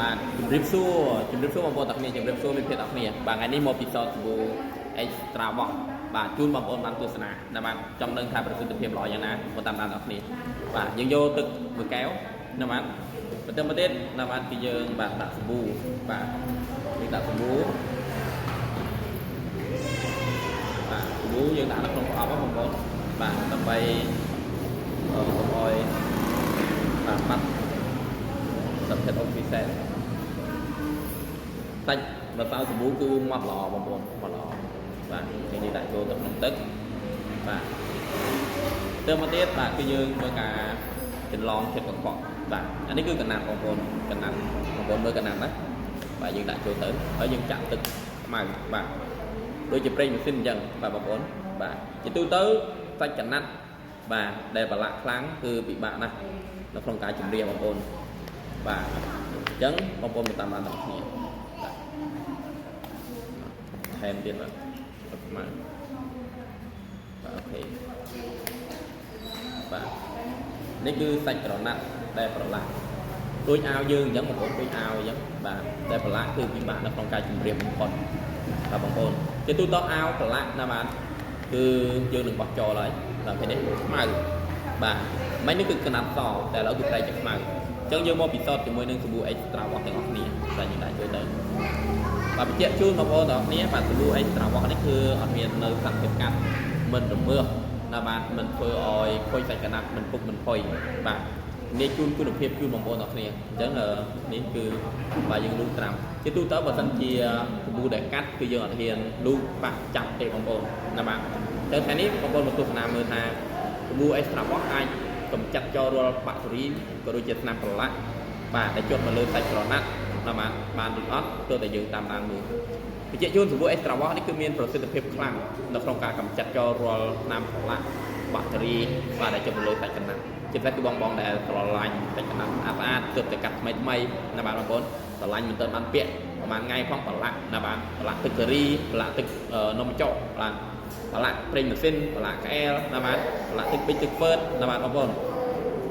បាទជំរាបសួរជំរាបសួរបងប្អូនទាំងគ្នាជំរាបសួរមិត្តភ័ក្តិទាំងគ្នាបាទថ្ងៃនេះមកពិសោធន៍សាប៊ូ Extra Wash បាទជូនបងប្អូនបានទស្សនាដែលបាទចង់ដឹងថាប្រសិទ្ធភាពល្អយ៉ាងណាមកតាមដានទាំងគ្នាបាទយើងយកទឹកមួយកែវណាបាទបន្តមកទៀតណាបាទគឺយើងបាទដាក់សាប៊ូបាទយើងដាក់សាប៊ូបាទសាប៊ូយើងដាក់នៅក្នុងប្រអប់ហ្នឹងបងប្អូនបាទដើម្បីកុំឲ្យបាទបាត់សភាពអុកស៊ីសែន សាច់ម្សៅសាប៊ូគឺម៉ត់ល្អបងប្អូនម៉ត់ល្អបាទយើងនេះដាក់ចូលទៅក្នុងទឹកបាទទៅមកទៀតបាទគឺយើងធ្វើការច្រឡងចិត្តកខ្វក់បាទអានេះគឺកណាត់បងប្អូនកណាត់បងប្អូនមើលកណាត់ណាបាទយើងដាក់ចូលទៅហើយយើងចាក់ទឹកខ្មៅបាទដូចជាប្រេងម៉ាស៊ីនអញ្ចឹងបាទបងប្អូនបាទជាទូទៅសាច់កណាត់បាទដែលប្រឡាក់ខ្លាំងគឺពិបាកណាស់នៅក្នុងការជំរាបបងប្អូនបាទអញ្ចឹងបងប្អូនតាមបានទាំងគ្នាបាទ ថែមទៀតបាទអត់ខ្មៅបាទអូខេបាទនេះគឺសាច់ក្រណាត់ដែលប្រឡាក់ដូចអាវយើងអញ្ចឹងបងប្អូនដូចអាវអញ្ចឹងបាទតែប្រឡាក់គឺពិបាកនៅក្នុងការជម្រាបបំផុតបាទបងប្អូនជាទូទៅអាវប្រឡាក់ណាបាទគឺយើងនឹងបោះចោលហើយបាទពេលនេះខ្មៅបាទមិននេះគឺកណាត់សតែឥឡូវគឺប្រែជាខ្មៅអញ្ចឹងយើងមកពិសោធន៍ជាមួយនឹងសាប៊ូ Extra Wash ទាំងអស់គ្នាបាទយើងដាក់ចូលទៅ បាទបញ្ជាក់ជូនបងប្អូនទាំងអស់គ្នាបាទសាប៊ូ Extra Wash នេះគឺអត់មាននៅសត្វទឹកកាត់មិនរមើសណាបាទមិនធ្វើឲ្យខូចសាច់កណាត់មិនពុកមិនផុយបាទនេះជូនគុណភាពជូនបងប្អូនទាំងអស់គ្នាអញ្ចឹងនេះគឺបាទយើងលូកត្រាំជាទូទៅបើសិនជាសាប៊ូដែលកាត់គឺយើងអត់ហ៊ានលូកប៉ះចាប់ទេបងប្អូនណាបាទទៅថ្ងៃនេះបងប្អូនមកទស្សនាមើលថាសាប៊ូ Extra Wash អាចកម្ចាត់ចោលរាល់បាក់តេរីក៏ដូចជាថ្នាំប្រឡាក់បាទដែលជាប់មកលើសាច់ក្រណាត់ណាបាទបានឬអត់ទើបតែយើងតាមដានមើលបញ្ជាក់ជូនសាប៊ូ Extra Wash នេះគឺមានប្រសិទ្ធភាពខ្លាំងនៅក្នុងការកម្ចាត់ចោលរាល់ថ្នាំប្រឡាក់បាក់តេរីបាទដែលជាប់មកលើសាច់ក្រណាត់ជាពិសេសគឺបងបងដែលស្រឡាញ់សាច់ក្រណាត់ស្អាតស្អាតទើបតែកាត់ថ្មីថ្មីណាបាទបងប្អូនស្រឡាញ់មិនទាន់បានពាក់ប្រហែលថ្ងៃផងប្រឡាក់ណាបាទប្រឡាក់ទឹកសេរីប្រឡាក់ទឹកនំបញ្ចុកបាទប្រឡាក់ប្រេងម៉ាស៊ីនប្រឡាក់ក្អែលណាបាទប្រឡាក់ទឹកប៊ិចទឹកហ្វឺតណាបាទបងប្អូន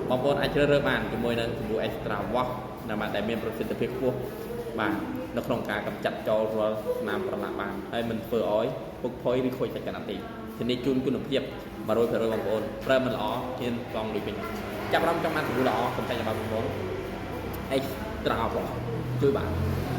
បងប្អូនអាចជ្រើសរើសបានជាមួយនឹងសាប៊ូ Extra Wash ណាបាទដែលមានប្រសិទ្ធភាពខ្ពស់បាទនៅក្នុងការកម្ចាត់ចោលរាល់ស្នាមប្រឡាក់បានហើយមិនធ្វើឲ្យពុកផុយឬខូចសាច់កណាត់ទេធានាជូនគុណភាព100%បងប្អូនប្រើមិនល្អហ៊ានសងលុយវិញចាប់អារម្មណ៍ចង់បានសាប៊ូល្អកុំចាញ់របស់បងប្អូន Extra Wash ជួយបាទ។